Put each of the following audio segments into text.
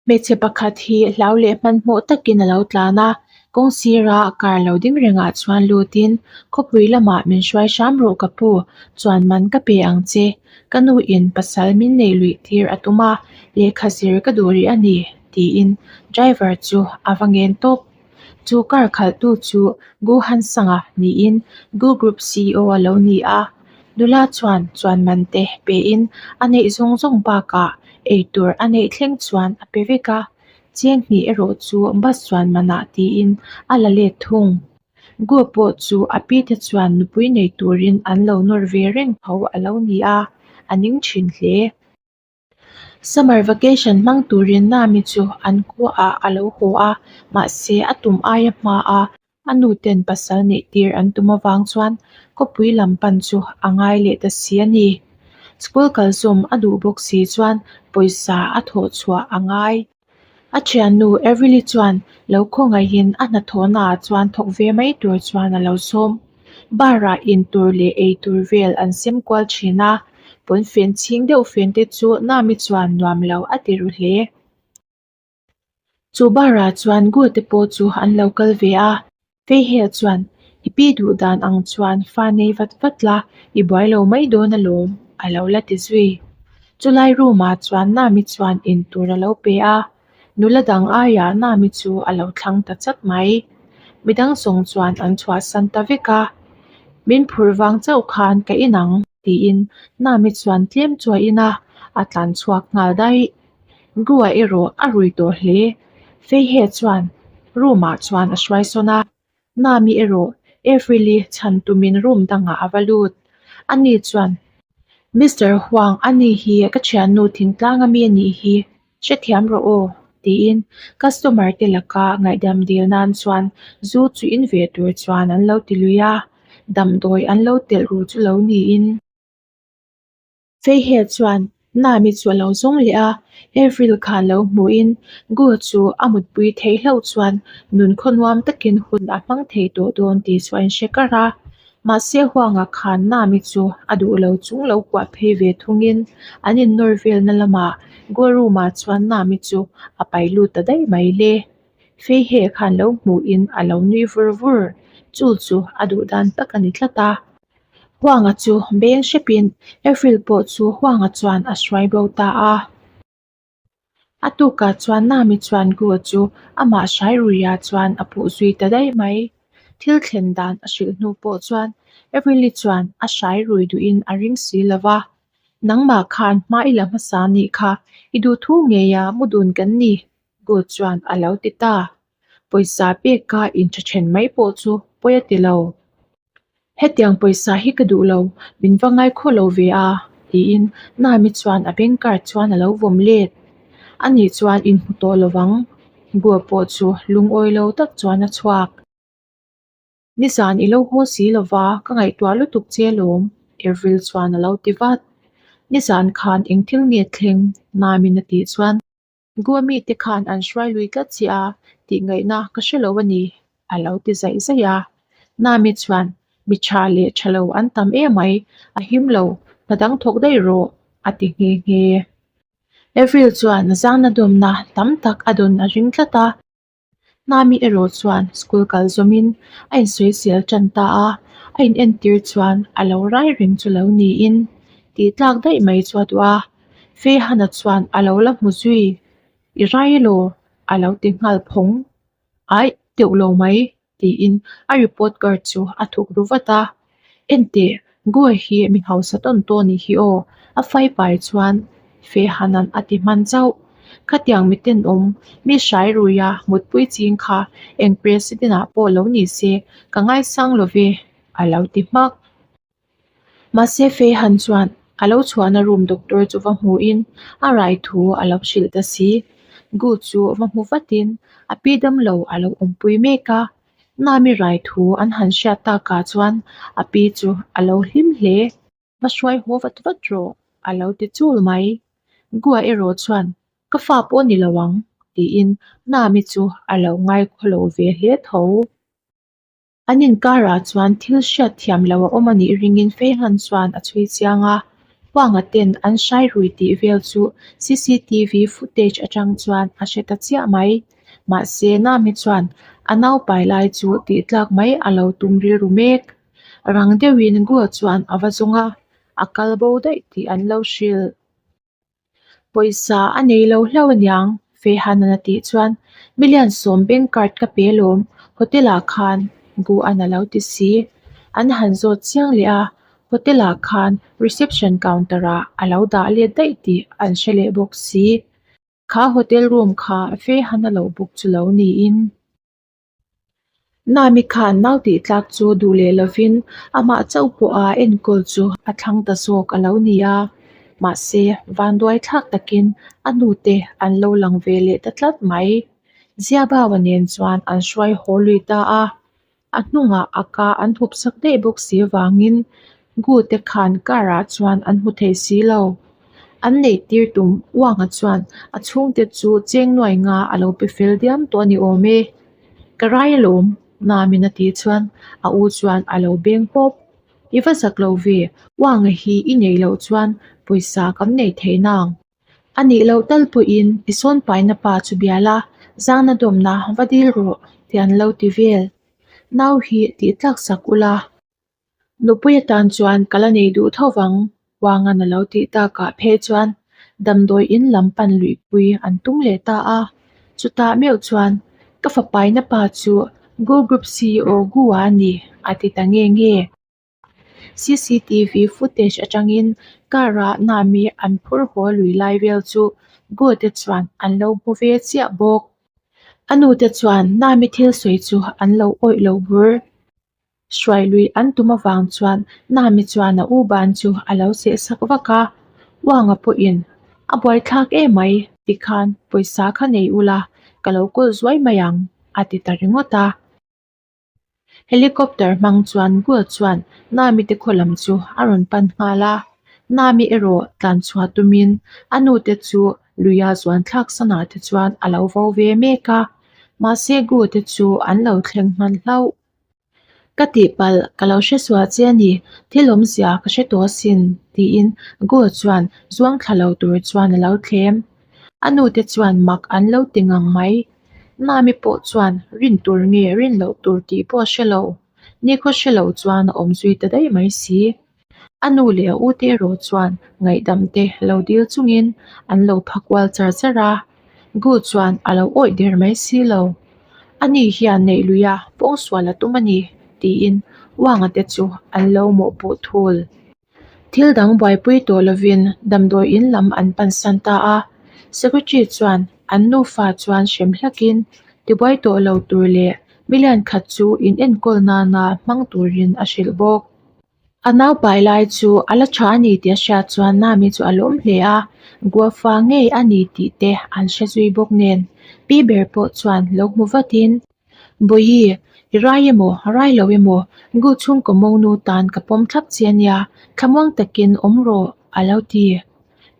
Hmeichhe pakhat hi hlau leh hmanhmawh takin a lo tlan a, kawng sira car lo ding rengah chuan lutin khawpui lamah min hruai hram rawh ka pu chuan man ka pe ang che, ka nu in pasal min neih luih tir a tum a, lehkha zir ka duh rih a ni tiin driver chu a va ngen tawp. Chu car khalhtu chu Gu Hansanga niin Gu Group CEO a lo ni a, nula chuan chuan man te pein a neih zawng zawng bakah eitur a neih thleng chuan a pe vek a, cheng hnih erawh chu bus chuan manah tiin a la let thung. Gu pawh chu a pi te chuan nupui nei turin an lo nawr ve reng tho a lo ni a, a ning thin hle. Summer vacation hmang turin Nami chu an khuaah a lo haw a, mahse a tum aia hma a a nu ten pasal neih tir an tum avang chuan khawpui lam pan chu a ngai leh ta si a ni. School kal zawm a duh bawk si chuan pawisa a thawh chhuah a ngai. A thiannu Everly chuan lo khawngaihin a hnathawhnaah chuan thawk ve mai tur chuan a lo sawm. Bar-ah in tur leh ei tur vel an sem kual thin a, pawnfen chhing deuh fen te chu Nami chuan nuam lo a ti ru hle. Chu bar-ah chuan Gu te pawh chu an lo kal ve a, Feihel chuan, I pi duh dan ang chuan fa nei vat vat la, i buai lo mai dawn alawm, a lo la ti zui. Chulai room-ah chuan Nami chuan in tur a lo pe a, nula dang aiah Nami chu a lo thlang ta chat mai. Midang zawng chuan an chhuahsan ta vek a, Min phurh vang chauh khan ka in ang, tiin Nami chuan tlem chu a in a, a tlan chhuak nghal daih. Gua erawh a rui tawh hle. Feihe chuan room ah chuan a hruai sawn a, Nami erawh April-i chhan tumin room dangah a va lut. Ani chuan, Mister Huang, ani hi ka thiannu thingtlang ami a nih hi, hrethiam rawh aw, tiin customer te laka ngaihdam dil nan chuan zu chu in ve tur chuan an lo ti lui a, damdawi an lo telh ru chu lo niin. Feihe chuan Nami chu a lo zawng leh a, Avril khan lo hmuhin Gu chu a mutpui theih hlauh chuan nun khawnuam takin hun a hmang thei tawh dawn tih chu a inhre kar a. Mahse Huanga khan Nami chu a duh lo chung lo kuah phei ve thungin an innawr velna lamah Gu room-ah chuan Nami chu a pai lut ta daih mai le. Feihe khan lo hmuhin a lo nui vur vur, chu chu a duh dan tak a ni tlat a. Huanga chu beng hrepin April pawh chu Huanga chuan a hruai bo ta a. A tukah chuan Nami chuan Gu chu amah hrai ruia chuan a puh zui ta daih mai. Thil thlen dan a hrilh hnu pawh chuan April-i chuan a hrai rui duhin a ring si lo va. Nangmah khan hma i la hmasa nih kha i duhthu ngeia mu dun kan ni, Gu chuan a lo ti ta. Pawisa peka intha then mai pawh chu pawi a ti lo. Hetiang pawisa hi ka duh lo, min va ngai khaw lo ve a, tiin Nami chuan a bank card chuan a lo vawm let. Ani chuan inhmu tawh lo vang, Gua pawh chu lungawi lo tak chuan a chhuak. Nizan i lo haw si lo va, ka ngaihtuah lutuk che lawm, Avril chuan a lo ti vat. Nizan khan eng thil nge thleng? Nami'n a tih chuan. Goa mite khan an hruai lui tlat che a tih ngaihna ka hre lo a ni, a lo ti zaih zaih a. Nami chuan, Mi tha leh tha lo an tam emai, a him lo, hna dang thawk daih rawh, a ti nghe nghe. Avril chuan zangna dawmna tam tak a dawn a ring tlat a. Nami erawh chuan school kal zawmin a insawisel tan ta a, a inentir chuan a lo rai reng chu lo niin tih tlak daih mai chu a duh a. Feihana chuan a lo la hmu zui, I rai elaw? a lo ti nghal phawng. Aih, teuh lo mai, tiin a report card chu a thuk ru vat a. Enteh, Goa hi mi hausa tawn tawh anih hi aw, a fai pai chuan Fehanan a ti hman chauh. Khatiang mi tenawm, mi hrai ruia mutpui ching kha eng president ah pawh lo ni se ka ngaisang lo ve, a lo ti hmak. Mahse Fehan chuan a lo chhuahna room doctor chu va hmuhin a rai thu a lo hrilh ta si. Gu chu va hmu vatin a pi damlo a lo awmpui mek a, Nami rai thu an han hriat takah chuan a pi chu a lo hlim hle. Va hruai haw vat vat rawh, a lo ti chul mai. Gua erawh chuan, Ka fa pawh ni lo ang, tiin Nami chu a lo ngaikhaw lo ve hle tho. An inkarah chuan thil hriat thiam lo a awm a nih ringin Feihan chuan a chhui chiang a. Huanga ten an hrai rui tih vel chu cctv footage atang chuan a hre ta chiah mai. Mahse Nami chuan a naupai lai chu tih tlak mai a lo tum rilru mek. Rang deuhin Gua chuan a va zawng a, a kal bo daih tih an lo hrilh. Pawisa a nei lo hlauh aniang, Fehanan a tih chuan million sawm bank card ka pe alawm, hotel ah khan Guan a lo ti si. An han zawt chiang leh a, hotel ah khan reception counter ah a lo dah let daih tih an hre leh bawk si. Kha hotel room kha Fehan a lo book chu lo niin. Nami khan nau tih tlak chu duh leh lovin amah chauh pawha enkawl chu a thlang ta zawk a lo ni a. Mahse, vanduai thlak takin a nute an lo lang ve leh ta tlat mai. Ziabaua nen chuan an hruai haw lui ta a. A hnungah a ka an hup sak daih bawk si avangin Gu te khan car ah chuan an hmu thei si lo. An neih tir tum Uanga chuan a chhungte chu cheng nuai nga a lo pe fel diam tawh a ni awm e. Ka rai alawm, Namin a tih chuan a u chuan a lo beng pawp. I va zak lo ve, Uanga hi i neih loh chuan pawisa kan nei thei nang. A nih loh tal pawhin i sawn paina pa chu bia la, zangna dawmna va dil rawh tih an lo ti vel. Nau hi tih tlak sak ula. Nupui atan chuan ka la nei duh tho vang, Uangan a lo tih takah phei chuan damdawi in lam pan luihpui an tum leh ta a. Chutah meuh chuan ka fapaina pa chu Go Group CEO Gu-a a ni a ti ta nge nge. Cctv footage atangin car-ah Nami an phur haw lui lai vel chu Gu te chuan an lo hmu ve chiah bawk. A nu te chuan Nami thil sawi chu an lo awih lo bur. Hruai lui an tum avang chuan Nami chuan a u ban chu a lo seh sak vak a, Uanga pawhin a buaithlak emai tikhan pawisa kha nei ula ka lo kawl zuai mai ang a ti ta ringawt a. Helicopter hmang chuan Gul chuan Nami te khaw lam chu a rawn pan nghal a, Nami erawh tlan chhuah tumin a nute chu luia zuan thlak sanah te chuan a lo vo ve mek a, mahse Gul te chu an lo thleng hman hlauh. Ka tihpalh, ka lo hre sual che a ni, thil awmzia ka hre tawh asin, tiin Gul chuan zuang thla lo tur chuan a lo thlem. A nute chuan mak an lo ti ngang mai. Mami pawh chuan rin tur nge rin loh tur tih pawh a hre lo. Nikhaw hre lo chuan a awm zui ta daih mai si. A nu leh a ute erawh chuan ngaihdam te lo dil chungin an lo pha kual char char a. Gu chuan a lo awih der mai si lo. Ani hian neih luia pawngsual a tum a ni tiin Uanga te chu an lo mawhpuh thul. Thil dang buaipui tawh lovin damdawi in lam an pansan ta a, Secretary chuan an nufa chuan hrem hlakin tibuai tawh lo tur leh million khat chu in enkawl nana hmang turin a hrilh bawk. A naupai lai chu a la tha a ni tih a hriat chuan Nami chu a lawm hle a, Guafa ngei a ni tih te an hre zui bawk nen pi ber pawh chuan lo hmu vatin Bawihi, i rai emaw, rai lo emaw, Gu chhungkaw monu tan ka pawm thlap che ania, thlamuang takin awm rawh, a lo ti.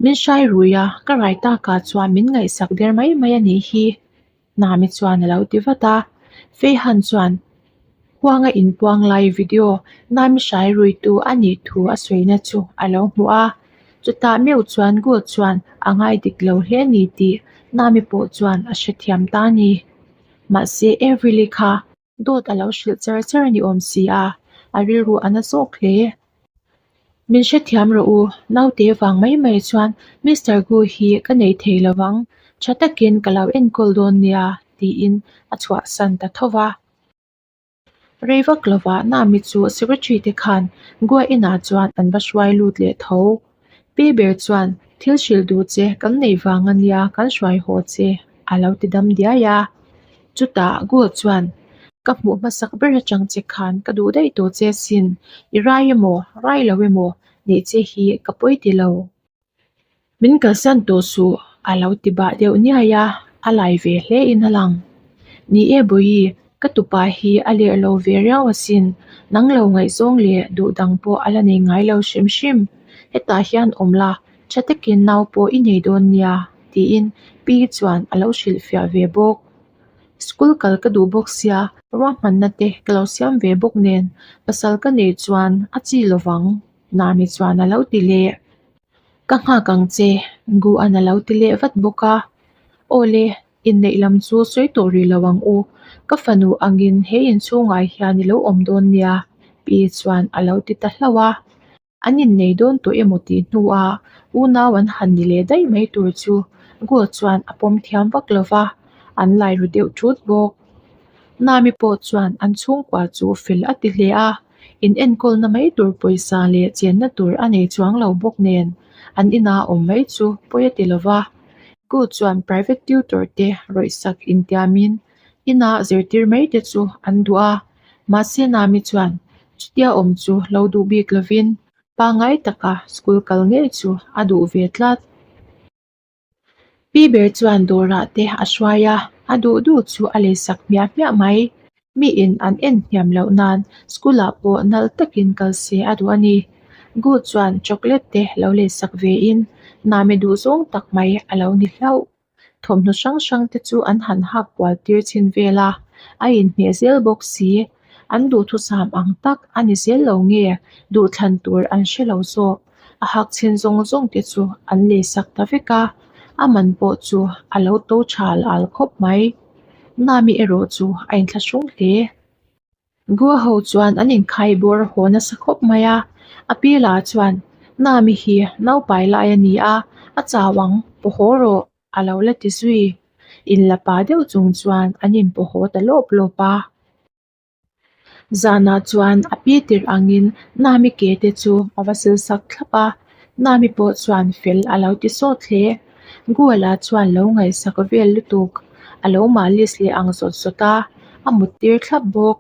Min hrai rui a, ka rai takah chuan min ngaihsak der mai mai a nih hi, Nami chuan a lo ti vat a. Feihan chuan Huanga inpuang lai video Nami hrai ruitu a nih thu a sawina chu a lo hmu a. Chutah meuh chuan Gu chuan a ngai dik lo hle a ni tih Nami pawh chuan a hrethiam ta a ni. Mahse Avril-i kha dawt a lo hrilh char char a ni awm si a, a rilru a na zawk hle. Min hrethiam rawh u, naute vang mai mai chuan Mister Gu hi ka nei thei lo vang, tha takin ka lo enkawl dawn nia tiin a chhuahsan ta tho va. Rei vak lovah Nami chu secretary te khan Goa inah chuan an va hruai lut leh tho. Pi ber chuan thil hrilh duh che kan neih vang ania kan hruai haw che a lo ti dam diai a. Chutah Goa chuan ka hmuh hmasak ber atang che khan ka duh daih tawh che sin, i rai emaw rai lo emaw neih che hi ka pawi ti lo. Min kalsan tawh suh a lo ti bah deuh niai a, a lai ve hle in a lang. Ni e Bawihi, ka tupa hi a lerh lo ve riau asin, nang lo ngaihzawng leh duh dang pawh a la nei ngai lo hrim hrim. Hetah hian awm la, tha takin nau pawh i nei dawn nia, tiin Pi chuan a lo hrilhfiah ve bawk. School kal ka duh bawk sia, ruahmanna te ka lo siam ve bawk nen, pasal ka neih chuan a chi lovang, Nami chuan a lo ti leh. Ka nghak ang che, Gu-a'n a lo ti leh vat bawk a. Aw le, inneih lam chu sawi tawh rih lo ang u. Ka fanu angin he inchhungah hian i lo awm dawn nia, Pi chuan a lo ti ta hlauh a. An innei dawn tawh emaw tih hnuah unau an han ni leh daih mai tur chu Goa chuan a pawm thiam vak lo va, an lai ru deuh thut bawk. Nami pawh chuan an chhungkua chu fel a ti hle a, in enkawlna mai tur pawisa leh chenna tur a nei chuang lo bawk nen an ina awm mai chu pawi a ti lo va. Goa chuan private tutor te rawihsak intiamin Inah zirtir mai te chu an duh a, mahse Nami chuan chutia awm chu lo duh bik lovin pangngai taka school kal ngei chu a duh ve tlat. Pi ber chuan dawrah te a hruai a, a duh duh chu a leisak hmiah hmiah mai. Miin an en hniam loh nan school ah pawh nalh takin kal se a duh a ni. Gu chuan chocolate te lo leisak vein Nami duh zawng tak mai a lo ni hlauh. Thawmhnaw hrang hrang te chu an han hak kual tir chhin vel a, a inhmeh zel bawk si. An duhthusam ang tak a ni zel lo nge duhthlan tur an hre lo zawk. A hak chhin zawng zawng te chu an leisak ta vek a, a man pawh chu a lo to thal al khawp mai. Nami erawh chu a inthlahrung hle. Goa ho chuan an inkhai bawr haw nasa khawp mai a, a pi lah chuan Nami hi naupai lai a ni a, a chau ang, paw haw rawh a lo la ti zui. Inla pa deuh chung chuan an inpaw haw ta lawp lawp a. Zanah chuan a pi tirh angin Nami ke te chu a va sil sak thlap a, Nami pawh chuan fel a lo ti sawt hle. Goa lah chuan lo ngaihsak vel lutuk, a lo malis leh ang zawt zawt a, a mut tir thlap bawk.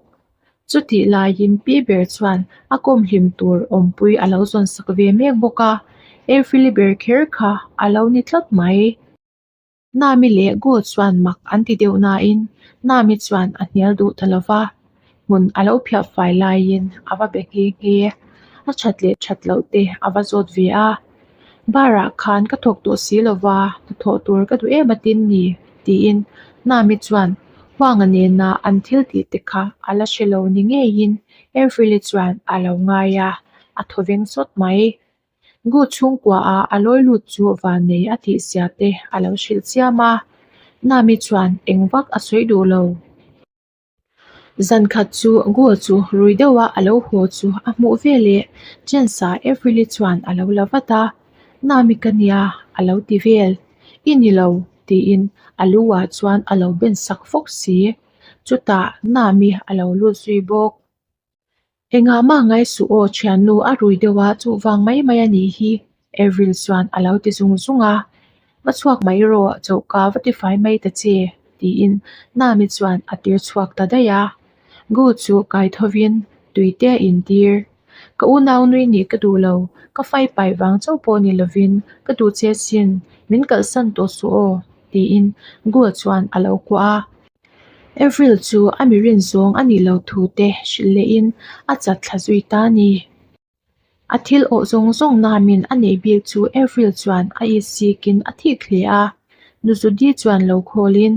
Chutih laiin pi ber chuan a kawm hlim tur awmpui a lo zawn sak ve mek bawk a, Airfili ber kher kha a lo ni tlat mai. Nami leh Gu chuan mak an ti deuh nain Nami chuan a hnial duh ta lo va, hmun a lo phiah fai laiin a va be nghe nghe. A that leh that loh te a va zawt ve a, Bar ah khan ka thawk tawh si lo va, hnathawh tur ka duh em atin ni? tiin Nami chuan Huanga nena an thil tih te kha a la hre lo ni ngeiin Airfili chuan a lo ngai a, a thaw veng sawt mai. Gu chhungkua ah a lawi lut chu vannei a tih zia te a lo hrilh chiam a, Nami chuan eng vak a sawi duh lo. Zan khat chu Gu chu rui deuh a a lo haw chu a hmuh ve leh Chance ah Everly chuan a lo la vat a, Nami ka nia a lo ti vel. I ni lo tiin a lu ah chuan a lo ben sak fawk si. Chutah Nami a lo lut zui bawk. Engah mah ngai suh aw thiannu a rui deuh a chuvang mai mai a nih hi Avril chuan a lo ti zung zung a, Va chhuak mai rawh choka va tifai mai ta che tiin Nami chuan a tir chhuak ta daih a, Gu chu kai thovin tui te a intir. Ka unau nui nih ka duh lo, ka fai pai vang chauh pawh ni lovin ka duh che sin, min kalhsan tawh suh aw tiin Gu chuan a lo kuah a. Avril chu a mi rin zawng a nih loh thu te hrilh lehin a chat thla zui ta a ni. A thil awh zawng zawng namin a neih bik chu Avril chuan a isikin a thik hle a, Nuzudi chuan lo khawlin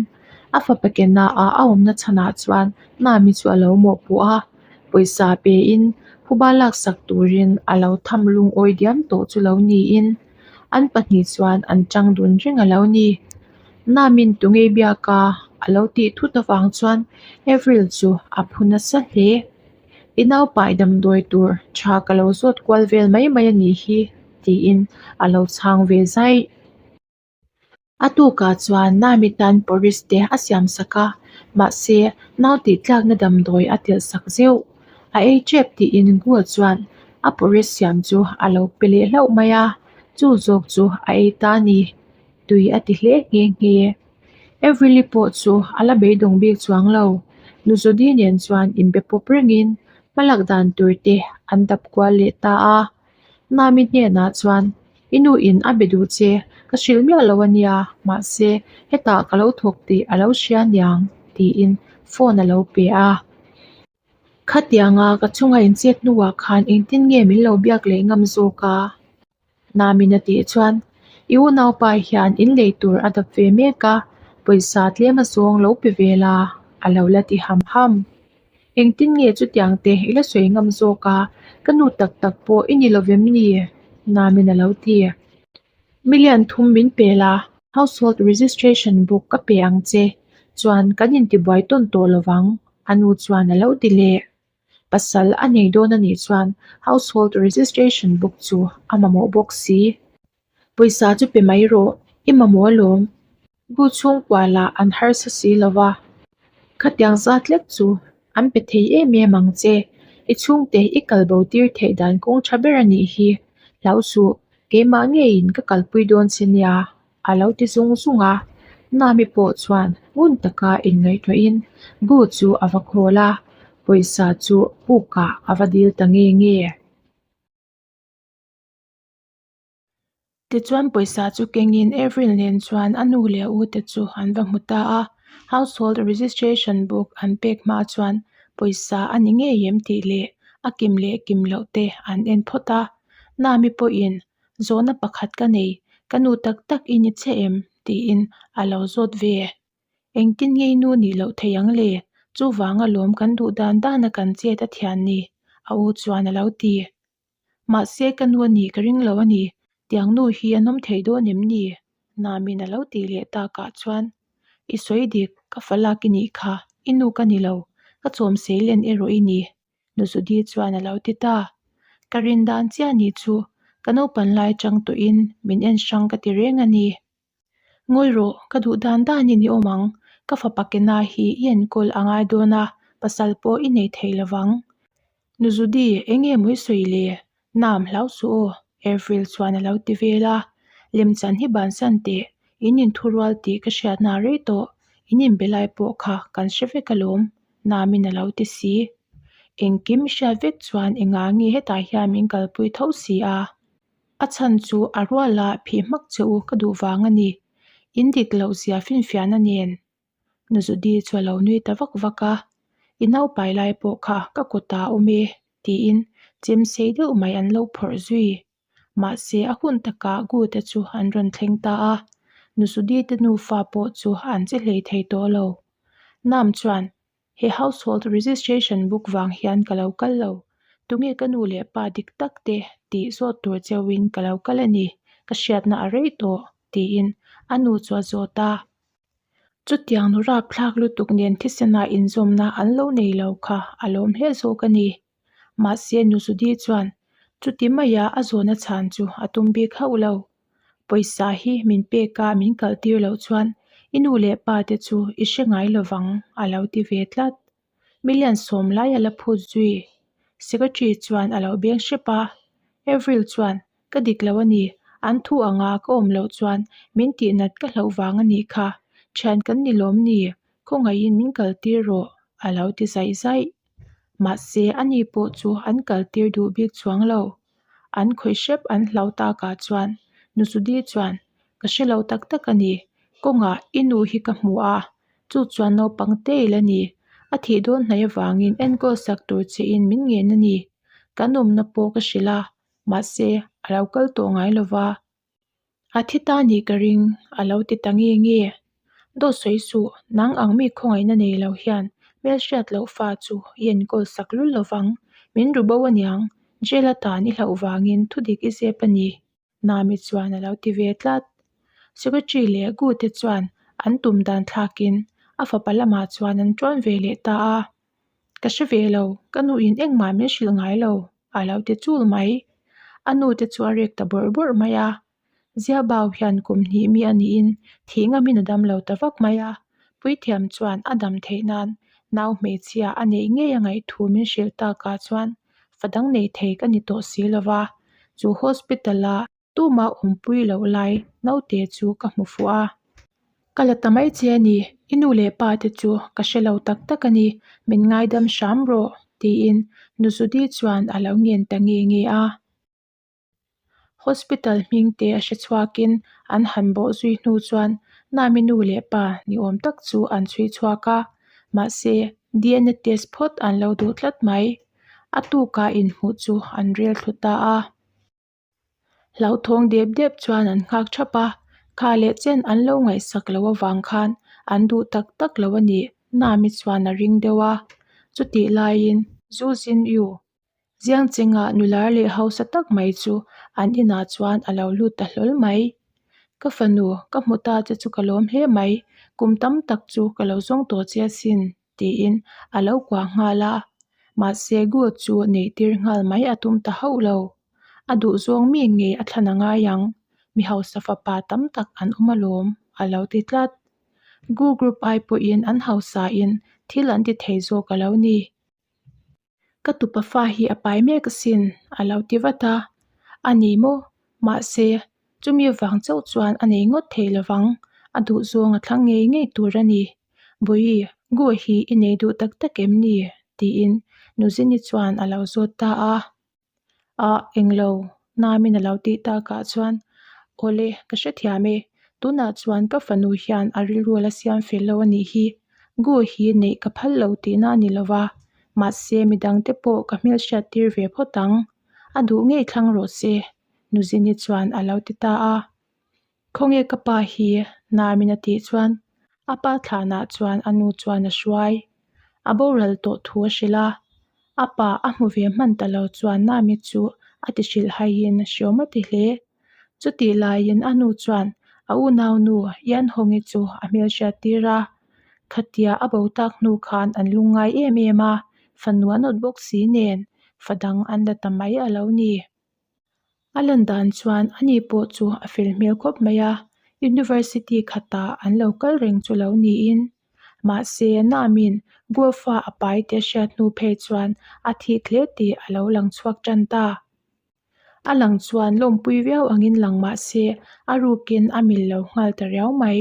a fapa kena ah a awmna chhanah chuan Nami chu a lo mawhpuh a, pawisa pein phuba laksak turin a lo tham lungawi diam tawh chu lo niin an pahnih chuan an tang dun reng a lo ni. Namin tungei biak a a lo tih thut avang chuan Avril chu a phu nasa hle. I naupai damdawi tur tha ka lo zawt kual vel mai mai a nih hi tiin a lo chhang ve zaih. A tukah chuan Nami tan porridge te a siam sak a, mahse nau tih tlakna damdawi a telh sak zeuh. A ei tep tiin Gul chuan a porridge siam chu a lo pe leh hlauh mai a, chu zawk chu a ei ta a ni. Tui a ti hle nghe nghe. Everly pawh chu a la beidawng bik chuang lo. Nuzudi nen chuan inbe pawp rengin hmalak dan tur te an dap kual leh ta a. Nami hnenah chuan, I nu in a be duh che, ka hrilh miah lo a nia, mahse hetah ka lo thawk tih a lo hria niang tiin phone a lo pe a. Khatianga ka chunga inchet hnuah khan engtin nge min lo biak leh ngam zawk a? Namin a tih chuan, I unaupa hian in lei tur a dap ve mek a, pawisa tlem a zawng lo pe ve la, a lo la ti ham ham. Engtin nge chutiang te i la sawi ngam zawk a, ka nu tak tak pawh i ni lovem ni? Namin a lo ti. Million thum min pe la, household registration book ka pe ang che, chuan kan intibuai tawn tawh lovang, a nu chuan a lo ti leh. Pasal a nei dawn a nih chuan household registration book chu a mamawh bawk si. Pawisa chu pe mai rawh, i mamawh alawm. Bu chhungkua lah an harsa si lo va, khatiang zat lek chu an pe thei em em ang che. I chhungte i kal bo tir theih dan kawng tha ber a nih hi. Hlau suh, keimah ngeiin ka kalpui dawn che nia, a lo ti zung zung a. Nami pawh chuan ngun taka inngaihtuahin bu chu a va khawl a, pawisa chu pukah a va dil ta nge nge. Tichuan pawisa chu kengin Avril nen chuan a nu leh a u te chu an va hmu ta a, household registration book an pek hma chuan pawisa a ni ngei em tih leh a kim leh kim loh te an en phawt a. Nami pawhin zawhna pakhat ka nei, ka nu tak tak i ni che em? tiin a lo zawt ve. Engtin nge i nu nih loh thei ang le? Chuvang alawm kan duh dan dana kan chet a thian ni, a u chuan a lo ti. Mahse ka nu a nih ka ring lo a ni, tiang nu hi an awm thei dawn em ni? Namin a lo tih leh takah chuan, I sawi dik, ka falak i nih kha, i nu ka ni lo, ka chawm seilen erawh i ni, Nuzudi chuan a lo ti ta. Ka rin dan chiah ni chu, ka naupan lai chang tawhin min en hrang ka ti reng a ni. Ngawi rawh, ka duh dan danin i awm ang, ka fapa kena hi i enkawl a ngai dawn a, pasal pawh i nei thei lo vang. Nuzudi, eng nge maw i sawi le? Nam hlau suh aw, Avril chuan a lo ti vel a. Lemchan hi bansan teh, in inthurual tih ka hriatna rei tawh, in inbe lai pawh kha kan hre vek alawm, Namin a lo ti si. Engkim i hriat vek chuan engah nge hetah hian min kalpui tho si a? A chhan chu a ruala phih hmak che u ka duh vang a ni. In dik loh zia finfiahna nen. Nuzudi chu a lo nui ta vak vak a, I naupai lai pawh kha ka kutah a awm e, tiin chem sei deuh mai an lo phawrh zui. Mahse a hun takah Gute chu an rawn thleng ta a, Nuzudi te nufa pawh chu an che hlei thei tawh lo. Nam chuan He household registration book vang hian ka lo kal lo. Tunge ka nu leh pa dik tak te tih zawt tur cheuhin ka lo kal a ni, ka hriatna a rei tawh, tiin a nu chu a zawt a. Chutiang nu rapthlak lutuk nen thisena inzawmna an lo nei lo kha a lawm hle zawk a ni. Mahse Nuzudi chuan chuti maia a zawhna chhan chu a tum bik hauh lo. Pawisa hi min pek a min kalh tir loh chuan i nu leh pa te chu i hre ngai lovang a lo ti ve tlat. Million sawm lai a la phut zui. Secretary chuan a lo beng hrep a. Avril chuan ka dik lo a ni, an thu anga ka awm loh chuan min tihnat ka hlauh vang a nih kha, thian kan ni lawm ni, khawngaihin min kal tir rawh a lo ti zaih zaih. Mahse ani pawh chu an kal tir duh bik chuang lo. An khawih hrep an hlau takah chuan Nusudi chuan, Ka hre lo tak tak a ni, kawngah i nu hi ka hmu a, chu chuan naupang te ila ni, a thih dawn hnaih avangin enkawl sak tur che in min ngen a ni, kan awmna pawh ka hrilh a, mahse a lo kal tawh ngai lo va. A thi ta nih ka ring, a lo ti ta nge nge. Dawt sawi suh, nang ang mi khawngaihna nei lo hian hmelhriat loh fa chu i enkawl sak lul lo vang, min ru bo aniang, jail atan i hlauh vangin thudik i zep a ni, Nami chuan a lo ti ve tlat. Secretary leh Gu te chuan an tum dan thlakin a fapa lamah chuan an ṭuan ve leh ta a. Ka hre ve lo, ka nuin engmah min hrilh ngai lo, a lo ti chul mai. A nu te chu a rek ta bawrh bawrh mai a. Ziabau hian kum hnih mi a niin thih ngamin a dam lo ta vak mai a. Puithiam chuan a dam theih nan nau hmeichhia a neih ngei a ngaih thu min hrilh takah chuan fa dang nei thei ka ni tawh si lo va. Chu hospital a Tuma awmpui loh lai naute chu ka hmu fuh a. Ka la ta mai che a ni, i nu leh pa te chu ka hre lo tak tak a ni, min ngaidam hram rawh, tiin Nuzudi chuan a lo ngen ta nge nge a. Hospital hming te a hre chhuakin an han bawh zui hnu chuan Nami nu leh pa ni awm tak chu an chhui chhuak a, mahse DNA test phawt an lo duh tlat mai. A tukah inhmuh chu an rel thlu ta a. Hlauthawng dep dep chuan an nghak thap a, kha leh chen an lo ngaihsak loh avang khan an duh tak tak lo a nih Nami chuan a ring deuh a. Chutih laiin Zu Zin Yu Ziang Chengah nular leh hausa tak mai chu an inah chuan a lo lut ta hlawl mai. Ka fanu, ka hmu ta che chu ka lawm hle mai, kum tam tak chu ka lo zawng tawh che asin, tiin a lo kuah nghal a. Mahse, Gu chu neih tir nghal mai a tum ta hauh lo. A duhzawng mi ngei a thlan a ngai ang, mi hausa fapa tam tak an awm alawm, a lo ti tlat. Gu group ai pawhin an hausain thil an ti thei zawk a lo ni. Ka tupa fa hi a pai mek asin, a lo ti vat a. A ni maw? Mahse, chumi vang chauh chuan a nei ngawt thei lovang, a duhzawng a thlang ngei ngei tur a ni. Bawi, Gu hi i nei duh tak tak em ni? tiin Nuzini chuan a lo zawt ta a. Ah, englo, Namin a lo tih takah chuan, Awle, ka hrethiam e, tunah chuan ka fanu hian a rilru a la siam fel lo a nih hi, Gu hi neih ka phal lo tihna a ni lo va, mahse midangte pawh ka hmelhriat tir ve phawt ang, a duh ngei thlang rawh se, Nuzini chuan a lo ti ta a. Khawnge ka pa hi? Namin a tih chuan a pa thlanah chuan a nu chuan a hruai. A boral tawh thu a hrilh a, a pa a hmu ve hman ta lo chuan Nami chu a ti hrilh haiin hriawm a ti hle. Chutih laiin a nu chuan a unaunu Ianhawngi chu a hmelhriat tir a, khatia a bo tak hnu khan an lungngai em em a, fanu an awt bawk si nen fa dang an la ta mai a lo ni. A lan dan chuan ani pawh chu a fel hmel khawp mai a, University khatah an lo kal reng chu lo niin. Mahse, Namin Guelph-a a pai te hriat hnu phei chuan a thik hle tih a lo lang chhuak tan ta. A lang chuan lawmpui viau angin lang mah se a rukin a mil lo nghal ta riau mai.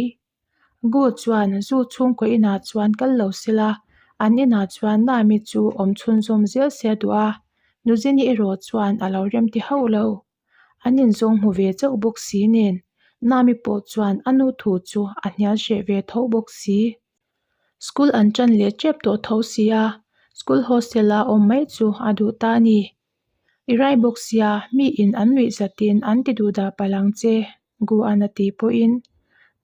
Gu chuan zu chhungkaw inah chuan kal lo sela, an inah chuan Nami chu awm chhunzawm zel se a duh a, Nuzini erawh chuan a lo remti hauh lo. An inzawng hmu ve chauh bawk si nen, Nami pawh chuan a nu thu chu a hnial hreh ve tho bawk si. School an ṭan leh ṭep tawh tho si a, school hostel-a awm mai chu a duh ta a ni. I rai bawk sia, mi in an nuih zatin an ti duh dah palh ang che, Guan a tih pawhin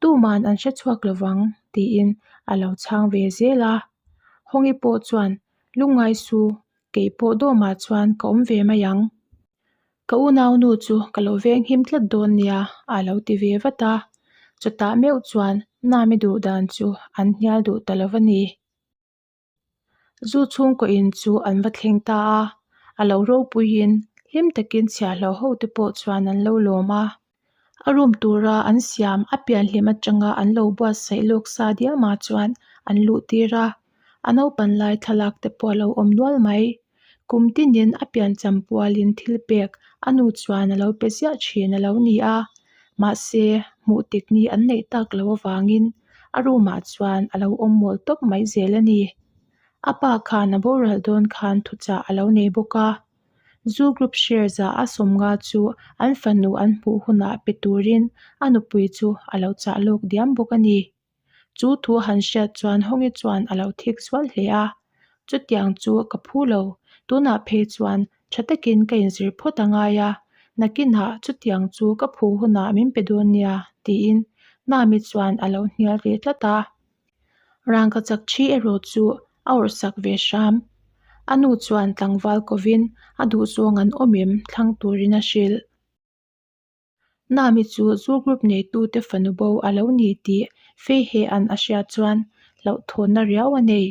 tuman an hre chhuak lovang tiin a lo chhang ve zel a. Hawngi pawh chuan lungngai su, kei pawh dawmah chuan ka awm ve mai ang. Ka unaunu chu ka lo veng him tlat dawn nia a lo ti ve vat a. Chutah meuh chuan Nami duh dan chu an hnial duh ta lo a ni. Zu chhungkaw in chu an va thleng ta a, a lo ropuiin hlim takin chhiahhlawh ho te pawh chuan an lo lawm a. A room tura an siam a pianhlim atanga an lo buatsaih lawk sa diamah chuan an luh tir a, a naupan lai thlalak te pawh a lo awm nual mai. Kum tinin a piancham pualin thil pek a nu chuan a lo pe ziah thin a lo ni a, mahse hmuh tik ni an neih tak loh avangin a room ah chuan a lo awm mawl tawp mai zel a ni. A pa khan a boral dawn khan thuchah a lo nei bawk a, zu group share zah a sawmnga chu an fanu an hmuh hunah pe turin a nupui chu a lo chah lawk diam bawk a ni. Chu thu han hriat chuan Hawngi chuan a lo thik zual hle a, Chutiang chu ka phu lo, tunah phei chuan tha takin ka inzir phawt a ngai a, nakinah chutiang chu ka phu hunah min pe dawn nia, tiin Nami chuan a lo hnial rih tlat a. Rangka chak thi erawh chu a awrhsak ve hram. A nu chuan tlangval kovin a duhzawng an awm em thlang turin a hrilh. Nami chu zu group neitute fanu bo a lo ni tih Feihea'n a hriat chuan hlauhthawnna riau a nei.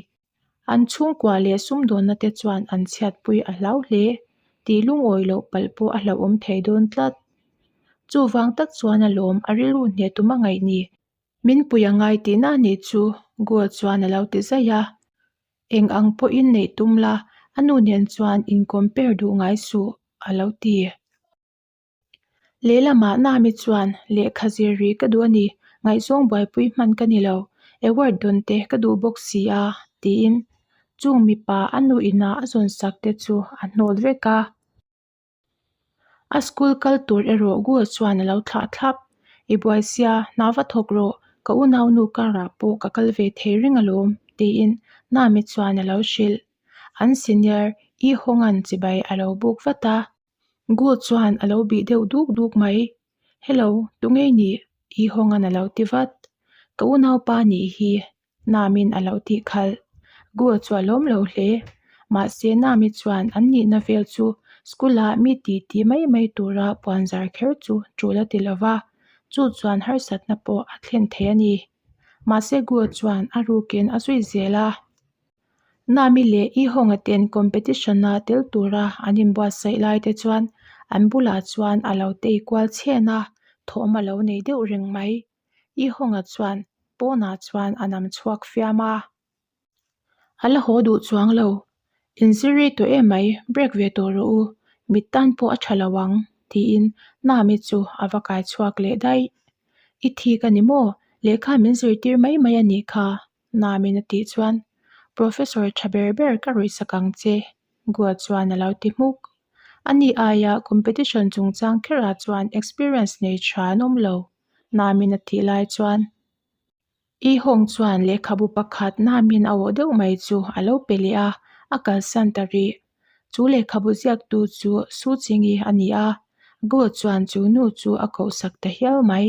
An chhungkua leh sumdawnna te chuan an chhiatpui a hlau hle tih lungawi loh palh pawh a hlauhawm thei dawn tlat. Chuvang tak chuan a lawm a rilru hneh tum a ngaih ni. Min pui a ngai tihna a nih chu Goa chuan a lo ti zaih a. Eng ang pawhin neih tum la, a nu nen chuan in compare duh ngai suh a lo ti. Lehlamah Nami chuan lehkha zir rih ka duh a ni, ngaihzawng buaipui hman ka ni lo, award dawn te ka duh bawk si a, tiin chung mipa a nu ina a zawn sak te chu a hnawl vek a. A school kal tur erawh Gul chuan a lo thlah thlap, I buai sia, hna va thawk rawh, ka unaunu karah pawh ka kal ve thei reng alawm, tiin Nami chuan a lo hrilh. An senior I Hawnga'n chibai a lo buk vat a. Gu chuan a lo bih deuh duk duk mai. Hello, tunge i nih? I Hawnga'n a lo ti vat. Ka unaupa nih hi Namin a lo tih khalh. Gu chu a lawm lo hle. Mahse Nami chuan an nihna vel chu school ah mi titi mai mai tura puan zar kher chu tul a ti lo va. Chu chuan harsatna pawh a thlen thei a ni. Mahse Guo chuan a rukin a zui zel a. Nami leh I Hong-a ten competition-a tel tura an inbuatsaih lai te chuan an bulah chuan a lo tei kual chhen a, thawm a lo nei deuh reng mai. I Hong-a chuan pawnah chuan a nam chhuak fiam a. A la haw duh chuang lo. Inzir rei tawh em mai, break ve tawh rawh u, mit tan pawh a tha lo ang, tiin Nami chu a va kai chhuak leh daih. I thik a ni maw? Lehkha min zirtir mai mai a nih kha, Nami'n a tih chuan, Professor tha ber ber ka ruihsak ang che, Gua chuan a lo ti hmuk. Ani aia competition chungchang kherah chuan experience nei tha an awm lo, Nami'n a tih lai chuan, I Hong chuan lehkhabu pakhat Namin a awh deuh mai chu a lo pe leh a, a kalsan ta rih. Chu lehkhabu ziaktu chu Su Ching-i a ni a, Gu chuan chu nu chu a kohsak ta hial mai.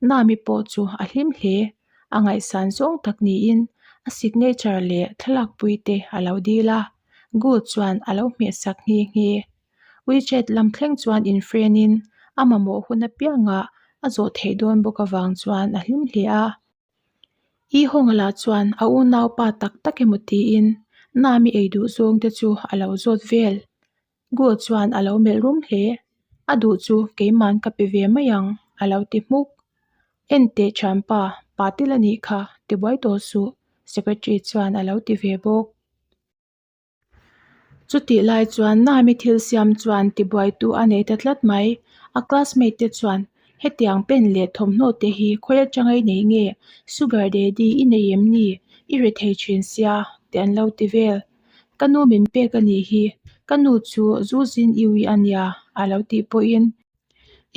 Nami pawh chu a hlim hle, a ngaihsan zawng tak niin a signature leh thlalakpui te a lo dil a, Gu chuan a lo hmehsak nghe nghe. WeChat lam thleng chuan infriend-in a mamawh hun apiangah a zawh theih dawn bawk avang chuan a hlim hle a. I Hawng lah chuan a unaupa tak tak emaw tiin Nami ei duh zawng te chu a lo zawt vel. Gu chuan a lo melh rum hle. A duh chu keiman ka pe ve mai ang a lo ti hmuk. En teh thianpa, pa tel a nih kha, tibuai tawh suh, secretary chuan a lo ti ve bawk. Chutih lai chuan Nami thil siam chuan tibuaitu a nei ta tlat mai. A classmate te chuan, Hetiang pen leh thawmhnaw te hi khawi atanga i nei nge? Sugar daddy i nei em ni? I ri thei thin sia, tih an lo ti vel. Ka nu min pek a nih hi, ka nu chu zu zin iui a nia, a lo tih pawhin,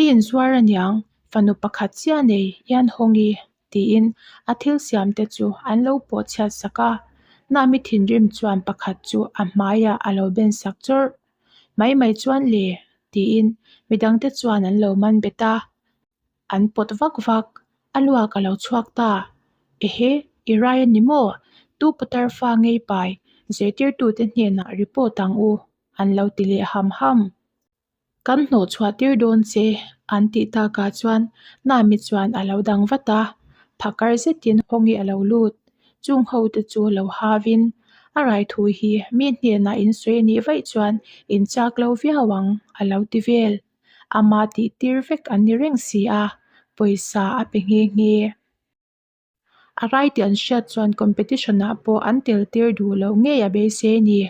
I inzuar aniang, fanu pakhat chiah nei, Ian Hongi, tiin a thil siam te chu an lo pawh chhiat sak a, Nami thinrim chuan pakhat chu a hmaiah a lo ben sak chawrh. Mai mai chuan le tiin midang te chuan an lo man bet a, an pawt vak vak, a luak a lo chhuak ta. Ehe, i rai a ni maw? Tu putar fa ngei pai zirtirtute hnenah report ang u an lo ti leh ham ham. Kan hnawh chhuah tir dawn che an tih takah chuan Nami chuan a lo dang vat a, phakar zetin Hawngi a lo lut. Chung ho te chu lo havin a rai thu hi mi hnenah in sawi a nih vaih chuan in chak lo viau ang a lo ti vel. Ama tih tir vek an ni reng si a, pawisa a pe nghe nghe. A rai tih an hriat chuan competition ah pawh an tel tir duh loh ngei a beisei a ni.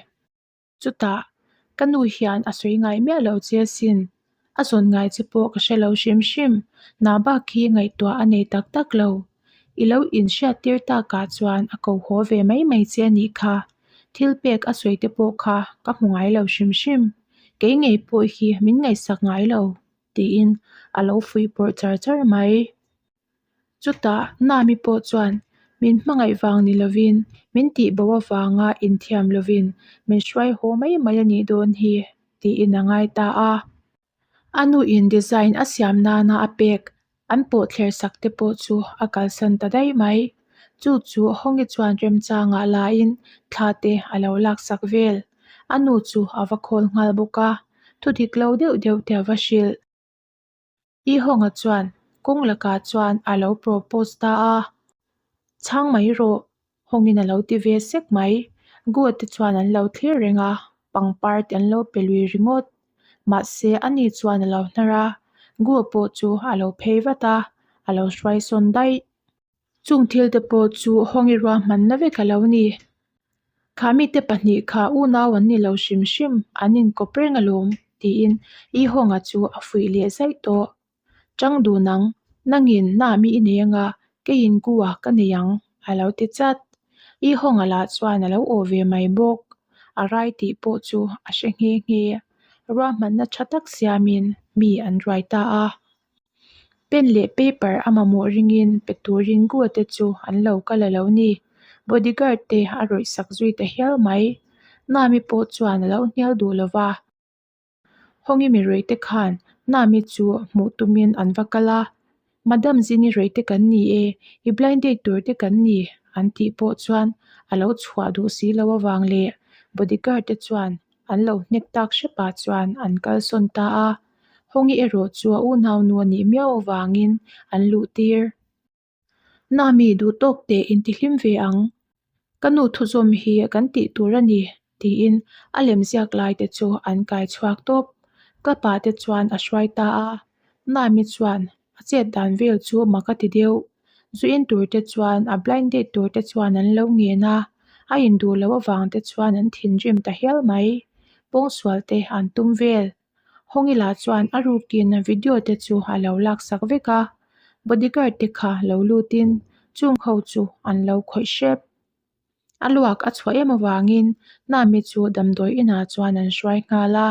Chutah, ka nu hian a sawi ngai miah lo che asin. A zawn ngai che pawh ka hre lo hrim hrim. Hna bak hi ngaihtuah a nei tak tak lo. I lo inhriattir takah chuan a ko haw ve mai mai che a nih kha. Thil pek a sawi te pawh kha ka hmu ngai lo hrim hrim. Kei ngei pawh hi min ngaihsak ngai lo, tiin a lo fuihpawrh char char mai. Chutah Nami pawh chuan min hmangaih vang ni lovin min tihbo avanga inthiam lovin min hruai haw mai mai a nih dawn hi tiin a ngai ta a. A nuin design a siam nana a pek an pawh thler sak te pawh chu a kalsan ta daih mai. Chu chu Hawngi chuan remchangah laiin thla te a lo laksak vel. A nu chu a va khawl nghal bawk a, thudik lo deuh deuh te a va hrilh. I Hawnga chuan kawng lakah chuan a lo propose ta a, Chhang mai rawh, Hawngin a lo ti ve sek mai. Gua te chuan an lo thlir reng a, pangpar te an lo pe lui ringawt. Mahse ani chuan a lo hnar a, Gua pawh chu a lo phei vat a, a lo hruai sawn daih. Chung thil te pawh chu Hawngi ruahmanna vek a lo ni. Kha mite pahnih kha unau an ni lo hrim hrim, an inkawp reng alawm, tiin I Hawnga chu a fuih leh zaih tawh. Chang dun ang, nangin na mi i nei anga, keiin Gua ka nei ang, a lo ti chat. I Hawnga lah chuan a lo aw ve mai bawk. A rai tih pawh chu a hre nghe nghe. Ruahmanna tha tak siamin mi an ruai ta a. Pen leh paper a mamawh ringin pe turin Gua te chu an lo kal a lo ni. Bodyguard te a rawih sak zui ta hial mai. Nami pawh chuan a lo hnial duh lo va. Hawngi mi rawih te khan Nami chu hmuh tumin an va kal a. Madam Zini rawih te kan ni e, i blind date tur te kan ni an tih pawh chuan a lo chhuah duh si lo avang leh bodyguard te chuan an lo hnek tak hrepah chuan an kalsawn ta a. Hawngi erawh chu a unaunu a nih miau avangin an luh tir. Nami duh tawk teh intihlim ve ang. Ka nu thuzawm hi kan tih tur a ni, tiin a lemziak lai te chu an kai chhuak tawp. Ka pa te chuan a hruai ta a, Nami chuan a chet dan vel chu mak a ti deuh. Zu in tur te chuan a blind date tur te chuan an lo ngen a, a induh loh avang te chuan an thinrim ta hial mai. Pawngsual te an tum vel. Hawngi lah chuan a rukin video te chu a lo laksak vek a, bodyguard te kha lo lutin chung ho chu an lo khawih hrep. A luak a chhuah em avangin Nami chu damdawi inah chuan an hruai nghal a.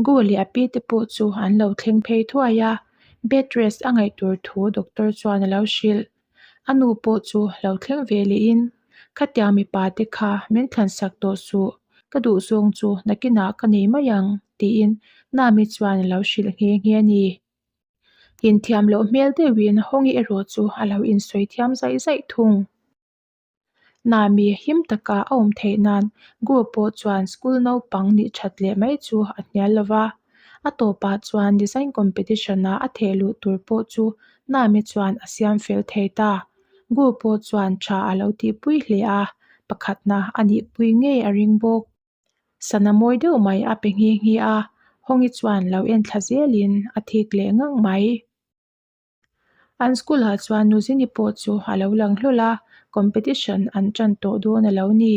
Gu leh a pi te pawh chu an lo thleng phei thuai a, bed rest a ngaih tur thu doctor chuan a lo hrilh. A nu pawh chu lo thleng ve lehin, Khatiang mipa te kha min thlansak tawh suh, ka duhzawng chu nakinah ka nei mai ang, tiin Nami chuan a lo hrilh nghe nghe a ni. Inthiam loh hmel deuhin Hawngi erawh chu a lo insawi thiam zaih zaih thung. Nami him taka a awm theih nan Gu pawh chuan school naupang nih that leh mai chu a hnial lo va. A tawpah chuan design competition-a a theh luh tur pawh chu Nami chuan a siam fel thei ta. Gu pawh chuan tha a lo tihpui hle a, pakhatna a nihpui ngei a ring bawk. Sana mawi deuh mai a pe nghe nghe a, Hawngi chuan lo en thla zelin a thik leh ngang mai. An school ah chuan Nuzini pawh chu a lo lang hlawl a, competition an tan tawh dawn a lo ni.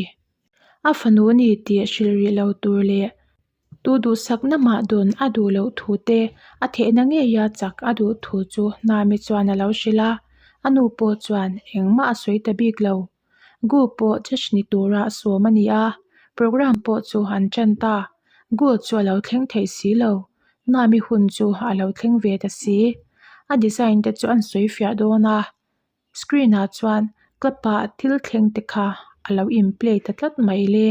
A fanu ni tih hrilh rih lo tur leh tu duhsakna mah dawn a duh loh thu te, a thehna ngeia chak a duh thu chu Nami chuan a lo hrilh a, a nu pawh chuan engmah a sawi ta bik lo. Gu pawh judge ni tura sawm a ni a, programme pawh chu an tan ta. Gu chu a lo thleng theih si lo, Nami hun chu a lo thleng ve ta si. A design te chu an sawi fiah dawn a, screen ah chuan club ah thil thleng te kha a lo in play ta tlat mai le.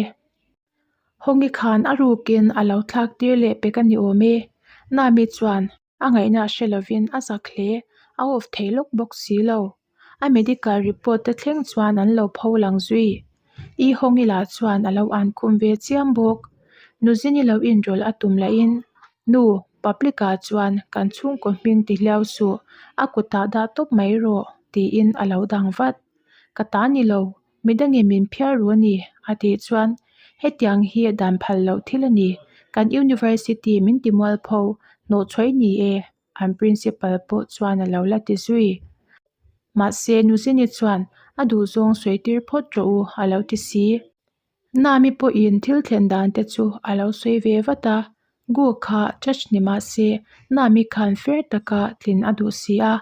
Hawngi khan a rukin a lo thlak tir leh pek a ni awm e. Nami chuan A ngaihna hre lovin a zak hle, a off thei lawk bawk si lo. A medical report te thleng chuan an lo pho lang zui. I Hawngi lah chuan a lo an khum ve chiam bawk. Nuzini lo inrawlh a tum lahin, Nu, public ah chuan kan chhungkaw hming ti hliau suh, a kutah dah tawp mai rawh, tiin a lo dang vat. Ka ta ni lo, Midangin min phiar ru a ni, a tih chuan, Hetiang hi dan phal loh thil a ni, kan university min ti mualpho, hnawhchhuai ni e, an principal pawh chuan a lo la ti zui. Mahse, Nuzini chuan a duhzawng sawi tir phawt rawh u, a lo ti si. Nami pawhin thil thlen dan te chu a lo sawi ve vat a, Gu kha judge ni mah se Nami khan fair taka tlin a duh si a,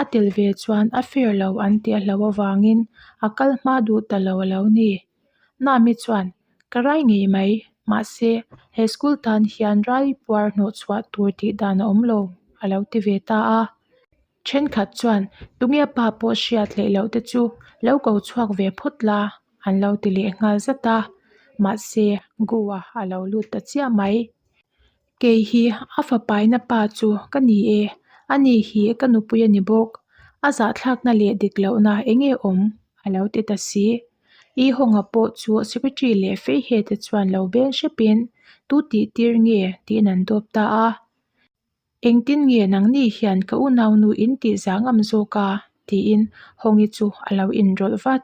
a tel ve chuan a fair lo an tih a hlo avangin a kal hma duh ta lo a lo ni. Nami chuan, Ka rai ngei mai, mahse he school tan hian rai puar hnawhchhuah tur tih dan a awm lo, a lo ti ve ta a. Thenkhat chuan, Tunge pa pawh hriat hleih loh te chu lo ko chhuak ve phawt la, an lo ti leh nghal zat a. Mahse, Goa a lo lut ta chiah mai. Kei hi a fapaina pa chu ka ni e, ani hi ka nupui a ni bawk. A zahthlakna leh dik lohna eng nge awm? a lo ti ta si. I Hawnga pawh chu secretary leh Feihe te chuan lo beng hrepin, Tu tih tir nge? tiin an dawp ta a. Engtin nge nangni hian ka unaunu in tih zah ngam zawk a? tiin Hawngi chu a lo inrawlh vat.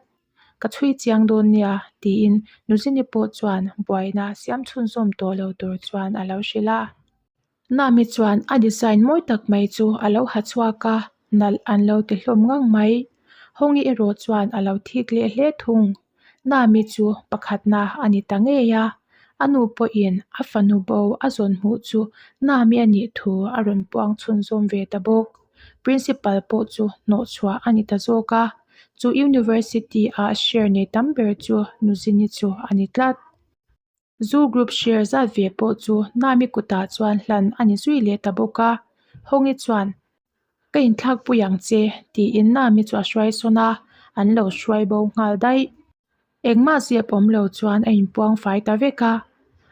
Ka chhui chiang dawn nia, tiin Nuzini pawh chuan buaina siam chhunzawm tawh lo tur chuan a lo hrilh a. Nami chuan a design mawi tak mai chu a lo ha chhuak a, nalh an lo ti hlawm ngang mai. Hawngi erawh chuan a lo thik leh hle thung. Nami chu pakhatna a ni ta ngei a, a nu pawhin a fanu bo a zawn hmuh chu Nami a nih thu a rawn puang chhunzawm ve ta bawk. Principal pawh chu hnawhchhuah a ni ta zawk a, chu University-a share nei tam ber chu Nuzini chu a ni tlat. Zu group share zat ve pawh chu Nami kutah chuan hlan a ni zui leh ta bawk a, Hawngi chuan Ka inthlak pui ang che tiin Nami chu a hruai sawn a, an lo hruai bo nghal daih. Engmah zep awm lo chuan a inpuang fai ta vek a,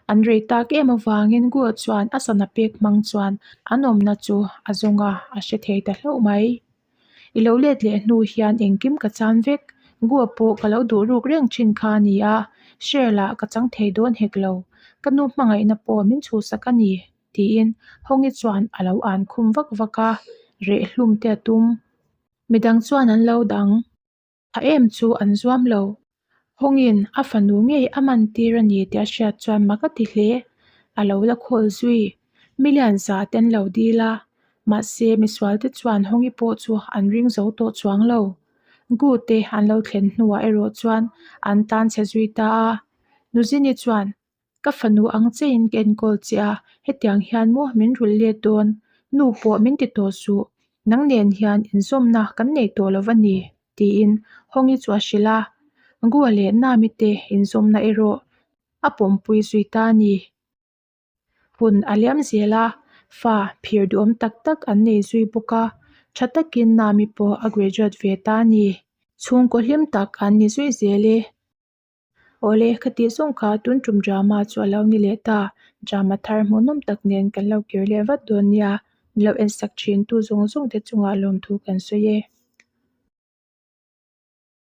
an rei tak em avangin Gua chuan a sana pek hmang chuan an awmna chu a zawng a, a hre thei ta hlauh mai. I lo let leh hnu hian engkim ka chan vek, Gua pawh ka lo duh ruk reng thin kha a ni a, share lah ka chang thei dawn hek lo, ka nu hmangaihna pawh min chhuhsak a ni. Tiin Hawngi chuan a lo an khum vak vak a, reh hlum te a tum. Midang chuan an lo dang. Tha em chu an zuam lo. Hawngin a fanu ngei a man tir a ni tih a hriat chuan mak a ti hle. A lo la khawl zui. Million za te an lo dil a, mahse misual te chuan Hawngi pawh chu an ring zo tawh chuang lo. Gu te an lo thlen hnuah erawh chuan an tan chhe zui ta a. Nuzini chuan Ka fanu ang chein ka enkawl che a, hetiang hian maw min rulh let dawn? Nu pawh min ti tawh suh, nang nen hian inzawmna kan nei tawh lo va ni, tiin Hawngi chu a hrilh a. Gua leh Nami te inzawmna erawh a pawmpui zui ta a ni. Hun a liam zel a, fa phir duhawm tak tak an nei zui bawk a, tha takin Nami pawh a graduate ve ta a ni. Chhungkaw hlim tak an ni zui zel e. Awle, ka tih zawng kha tun tum drama chu a lo ni leh ta. Drama thar hmuhnawm tak nen kan lo kir leh vat dawn nia. Min lo en sak thin tu zawng zawng te chungah lawmthu kan sawi e.